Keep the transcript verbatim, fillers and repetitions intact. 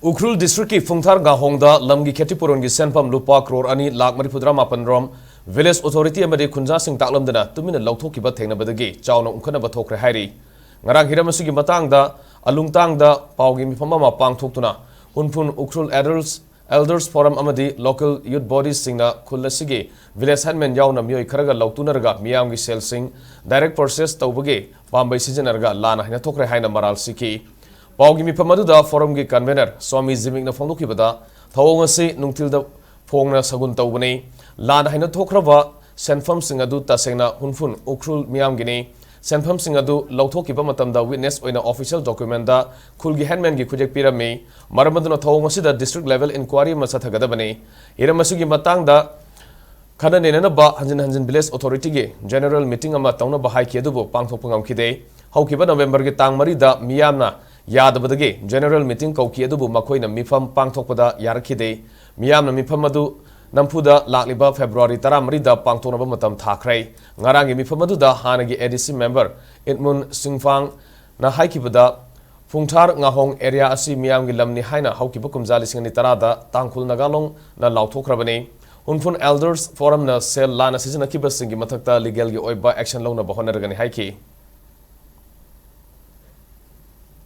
ꯎꯈ꯭ꯔꯨꯜ ꯗꯤꯁꯇ꯭ꯔꯤꯛꯀꯤ ꯐꯨꯡꯊꯥꯔ ꯉꯥꯍꯣꯡꯗ ꯂꯝꯒꯤ ꯈꯦꯇꯤ ꯄꯨꯔꯣꯟꯒꯤ ꯁꯦꯟꯐꯝ ꯂꯨꯄꯥ ꯀ꯭ꯔꯣꯔ ꯑꯅꯤ ꯂꯥꯈ ꯃꯔꯤꯐꯨꯇꯔꯥ ꯃꯥꯄꯟ ꯔꯣꯝ ꯚꯤꯂꯦꯖ ꯑꯣꯊꯣꯔꯤꯇꯤ ꯑꯃꯗꯤ ꯈꯨꯟꯖꯥꯁꯤꯡ ꯇꯥꯛꯂꯝꯗꯅ ꯇꯨꯃꯤꯟꯅ ꯂꯧꯊꯣꯛꯈꯤꯕ ꯊꯦꯡꯅꯕꯗꯒꯤ ꯆꯥꯎꯅ ꯎꯪꯈꯠꯅꯕ ꯊꯣꯛꯈ꯭ꯔꯦ ꯍꯥꯏꯔꯤ꯫ ꯉꯔꯥꯡ ꯍꯤꯔꯝ ꯑꯁꯤꯒꯤ ꯃꯇꯥꯡꯗ ꯑꯂꯨꯡꯇꯥꯡꯗ ꯄꯥꯎꯒꯤ ꯃꯤꯐꯝ ꯑꯃ ꯄꯥꯡꯊꯣꯛꯇꯨꯅ ꯍꯨꯟꯐꯨꯟ ꯎꯈ꯭ꯔꯨꯜ ꯑꯦꯗꯜꯁ, ꯑꯦꯜꯗꯔꯁ ꯐꯣꯔꯝ ꯑꯃꯗꯤ ꯂꯣꯀꯦꯜ ꯌꯨꯠ ꯕꯣꯗꯤꯁꯁꯤꯡꯅ ꯈꯨꯜ ꯑꯁꯤꯒꯤ ꯚꯤꯂꯦꯖ ꯍꯦꯟꯃꯦꯟ ꯌꯥꯎꯅ ꯃꯤꯑꯣꯏ ꯈꯔꯒ ꯂꯧꯇꯨꯅꯔꯒ ꯃꯤꯌꯥꯝꯒꯤ ꯁꯦꯜꯁꯤꯡ ꯗꯥꯏꯔꯦꯛ ꯄꯔꯆꯦꯁ ꯇꯧꯕꯒꯤ ꯄꯥꯝꯕꯩ ꯁꯤꯖꯤꯟꯅꯔꯒ ꯂꯥꯟꯅ ꯍꯥꯏꯅ ꯊꯣꯛꯈ꯭ꯔꯦ ꯍꯥꯏꯅ ꯃꯔꯥꯜ ꯁꯤꯈꯤ꯫ ꯄꯥꯎꯒꯤ ꯃꯤꯐꯝ ꯑꯗꯨꯗ ꯐꯣꯔꯝꯒꯤ ꯀꯟꯚꯦꯅꯔ ꯁ꯭ꯋꯥꯃꯤ ꯖꯤꯃꯤꯛꯅ ꯐꯣꯡꯗꯣꯛꯈꯤꯕꯗ, ꯊꯧꯑꯣꯡ ꯑꯁꯤ ꯅꯨꯡꯊꯤꯜꯗ ꯐꯣꯡꯅ ꯁꯒꯨꯟ ꯇꯧꯕꯅꯤ꯫ ꯂꯥꯟꯅ ꯍꯥꯏꯅ ꯊꯣꯛꯈ꯭ꯔꯕ ꯁꯦꯟꯐꯝꯁꯤꯡ ꯑꯗꯨ ꯇꯁꯦꯡꯅ ꯍꯨꯟꯐꯨꯟ ꯎꯈ꯭ꯔꯨꯜ ꯃꯤꯌꯥꯝꯒꯤꯅꯤ꯫ ꯁꯦꯟꯐꯝꯁꯤꯡ ꯑꯗꯨ ꯂꯧꯊꯣꯛꯈꯤꯕ ꯃꯇꯝꯗ ꯋꯤꯠꯅꯦꯁ ꯑꯣꯏꯅ ꯑꯣꯐꯤꯁꯤꯌꯦꯜ ꯗꯣꯀ꯭ꯌꯨꯃꯦꯟꯗ ꯈꯨꯜꯒꯤ ꯍꯦꯟꯃꯦꯟꯒꯤ ꯈꯨꯠꯌꯦꯛ ꯄꯤꯔꯝꯃꯤ꯫ ꯃꯔꯝ ꯑꯗꯨꯅ ꯊꯧꯑꯣꯡ ꯑꯁꯤꯗ ꯗꯤꯁꯇ꯭ꯔꯤꯛ ꯂꯦꯚꯦꯜ ꯏꯟꯀ꯭ꯋꯥꯔꯤ ꯑꯃ ꯆꯠꯊꯒꯗꯕꯅꯤ꯫ ꯍꯤꯔꯝ ꯑꯁꯤꯒꯤ ꯃꯇꯥꯡꯗ ꯈꯟꯅ ꯅꯩꯅꯅꯕ ꯍꯟꯖꯤꯟ ꯍꯟꯖꯤꯟ ꯚꯤꯂꯦꯖ ꯑꯣꯊꯣꯔꯤꯇꯤꯒꯤ ꯖꯦꯅꯔꯦꯜ ꯃꯤꯇꯤꯡ ꯑꯃ ꯇꯧꯅꯕ ꯍꯥꯏꯈꯤ, ꯑꯗꯨꯕꯨ ꯄꯥꯡꯊꯣꯛꯄ ꯉꯝꯈꯤꯗꯦ꯫ ꯍꯧꯈꯤꯕ ꯅꯕꯦꯝꯕꯔꯒꯤ ꯇꯥꯡ ꯃꯔꯤꯗ ꯃꯤꯌꯥꯝꯅ ꯌꯥꯗꯕꯗꯒꯤ ꯖꯦꯅꯔꯦꯜ ꯃꯤꯇꯤꯡ ꯀꯧꯈꯤ, ꯑꯗꯨꯕꯨ ꯃꯈꯣꯏꯅ ꯃꯤꯐꯝ ꯄꯥꯡꯊꯣꯛꯄꯗ ꯌꯥꯔꯛꯈꯤꯗꯦ꯫ ꯃꯤꯌꯥꯝꯅ ꯃꯤꯐꯝ ꯑꯗꯨ ꯅꯝꯐꯨꯗ ꯂꯥꯛꯂꯤꯕ ꯐꯦꯕ꯭ꯔꯨꯋꯥꯔꯤ ꯇꯔꯥꯃꯔꯤꯗ ꯄꯥꯡꯊꯣꯛꯅꯕ ꯃꯇꯝ ꯊꯥꯈ꯭ꯔꯦ꯫ ꯉꯔꯥꯡꯒꯤ ꯃꯤꯐꯝ ꯑꯗꯨꯗ ꯍꯥꯟꯅꯒꯤ ꯑꯦ ꯗꯤ ꯁꯤ ꯃꯦꯝꯕꯔ ꯏꯠꯃꯨꯟ ꯁꯤꯡꯐꯥꯡꯅ ꯍꯥꯏꯈꯤꯕꯗ, ꯐꯨꯡꯊꯥꯔ ꯉꯥꯍꯣꯡ ꯑꯦꯔꯤꯌꯥ ꯑꯁꯤ ꯃꯤꯌꯥꯝꯒꯤ ꯂꯝꯅꯤ ꯍꯥꯏꯅ ꯍꯧꯈꯤꯕ ꯀꯨꯝꯖꯥ ꯂꯤꯁꯤꯡ ꯑꯅꯤ ꯇꯔꯥꯗ ꯇꯥꯡꯈꯨꯜ ꯅꯥꯒꯥꯂꯣꯡꯅ ꯂꯥꯎꯊꯣꯛꯈ꯭ꯔꯕꯅꯤ꯫ ꯍꯨꯟꯐꯨꯟ ꯑꯦꯜꯗꯔꯁ ꯐꯣꯔꯝꯅ ꯁꯦꯜ ꯂꯥꯟꯅ ꯁꯤꯖꯤꯟꯅꯈꯤꯕꯁꯤꯡꯒꯤ ꯃꯊꯛꯇ ꯂꯤꯒꯦꯜꯒꯤ ꯑꯣꯏꯕ ꯑꯦꯛꯁꯟ ꯂꯧꯅꯕ ꯍꯣꯠꯅꯔꯒꯅꯤ ꯍꯥꯏꯈꯤ꯫